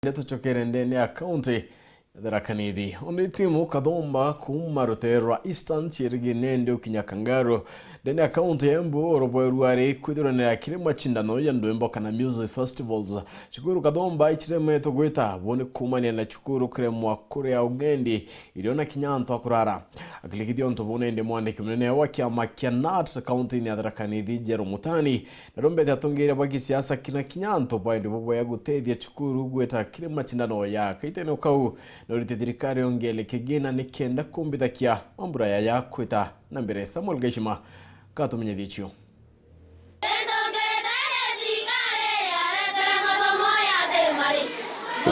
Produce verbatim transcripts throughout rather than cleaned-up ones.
Ndeto tucokere ndene ya kaunti ya Tharaka Nithi. Undi timu Kathomba kuuma rutere rwa Eastern ciirigine ndi ukinya Kangaru ndene ya kaunti ya Embu urobwerua ari kwithiranira kiri macindano ya ndwimbo kana music festivals. Cukuru Kathomba iciremetwe gwita bo ni kuumania na cukuru kiremwa kuria ugendi irio na kinya antu akurara. Akirikithia untu buu nindi mwandiki munene wa kiama kia nat kaunti-ini ya Tharaka Nithi Njeru Mutani narombete atongeria ba gisiasa kina kinya antu baendi bubwea gutethia cukuru gwita kiri macindano ya kaitene kau norite thirikari yongele kigina nikenda kumbithakia mambura yaya kwita na mbere. Samuel Gaishima katumenyethie cio.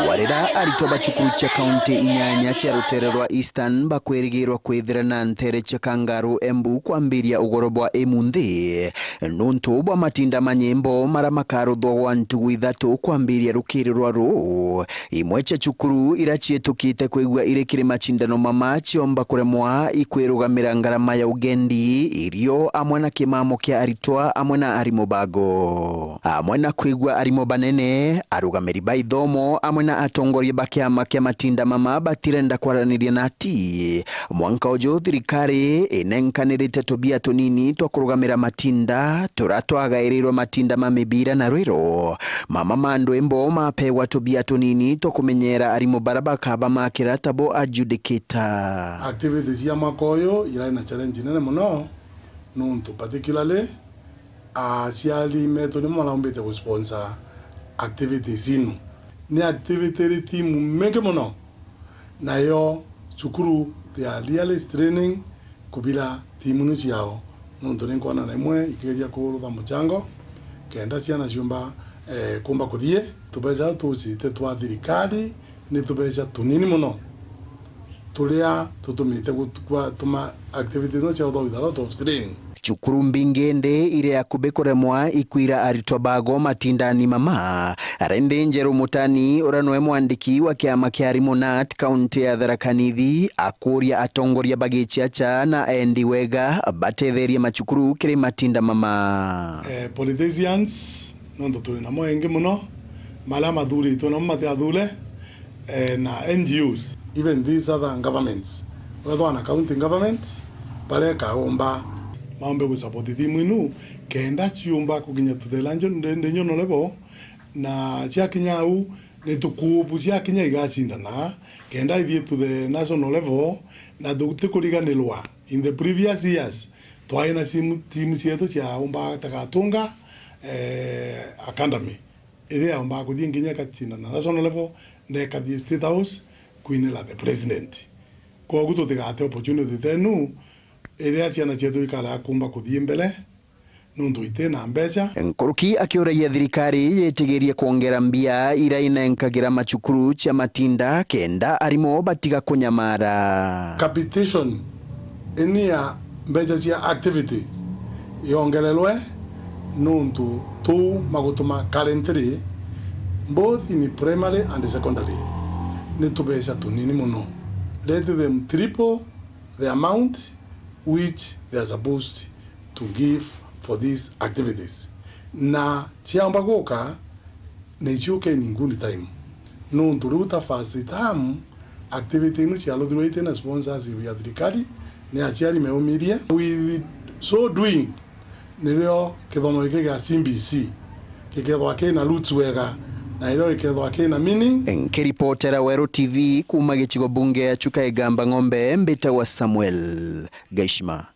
Warira aritwa ba cukuru cia kaunti inyanya cia rutere rwa Eastern bakwirigirwa kwithira na ntere cia Kangaru Embu kwambiria ugoro bwa imunthi, nuntu bwa matinda ma nyimbo mara makaruthwa gwa ntugu ithatu kwambiria rukiri rwa ruu. Imwe cia cukuru ira cietukite kwigua iri kiri macindano mama ciomba kuremwa ikwirugamira ngarama ya ugendi, irio, amwe na kimamo kia aritwa, amwe na arimu bago. Amwe na kwigua arimu banene, arugamiri ba ithomo, amwe na atongoria ba kiama kia matinda mama batirenda kwaraniria na ati. Mwanka uju thirikari inenkanirite tubia tunini twa kurugamira matinda, tura twagairirwe matinda ma mibira na rwiro. Mama ma ndwimbo mapegwa tubia tunini twa kumenyera arimu bara bakaba makira tabo adjudicator. Activities cia mwaka uyu irari na challenge nene mono, nuntu particularly aciari metu nimo maraumbite gusponsor activities inu. Ni activity iri timu mingi mono, nayo cukuru they are really straining kubira timu inu ciao, nuntu ni nkwona na imwe ikigeria kurutha muchango kenda ciana ciumba, eh, kumba kuthii. Tubeca tucite twa thirikari ni tubeca tunini mono turia tutumite gut-, gwatuma activities ino cia uthoitha lot of strain. Cukuru mbingi indi iri akubi kuremwa ikwira aritwa bago matindani mama. Rindi Njeru Mutani, uria niwe mwandiki wa kiama kia arimu nat kaunti ya Tharaka Nithi, akuria atongoria ba giciaca na endi wega batetherie macukuru kiri matinda mama. Eh, politicians, nontu turi namo aingi mono, maria mathuritwe namo matiathure, eh, na N G Os, even these other governments, wethwa na county government, bareka umba maumbe gusupport thimu inu, kenda ciumba kukinya to the region, regional level, na ciakinya au, ni tukubu ciakinya igacindana, kenda ithii to the national level, na tutikuriganirwa. In the previous years, twari na timu, timu cietu ciaumba ta Gatunga, eh, Academy, iria yaumbaga kuthii nginya ikacindana national level, na ikathii State House kwinira the president. Kwogu tutigate opportunity tenu iria ciana cietu ikaraga kumba kuthii mbere, nuntu iti na mbeca. Nkuruki akiuragia thirikari yitigirie kwongera mbia iria inenkagira macukuru cia matinda kenda arimu batiga kunyamara. Capitation ini ya mbeca cia activity yongererwe, nuntu tuu magutuma currently both in primary and secondary ni tubeca tunini mono. Let them triple the amount which they are supposed to give for these activities. Na ciaumba guka, na icio ke in good time. Nuntu riu ta first term, activity ino ciaruthirwe iti na sponsorship ya thirikari, ni aciari meumirie. With so doing, nirio kithomo giki gia C B C gikethwa kina roots wega, na irio gikethwa kina meaning. Nkiripotera Weru T V kuuma gicigo bunge ya Chuka Igamba Ng'ombe, mbitagwa Samuel Gaishima.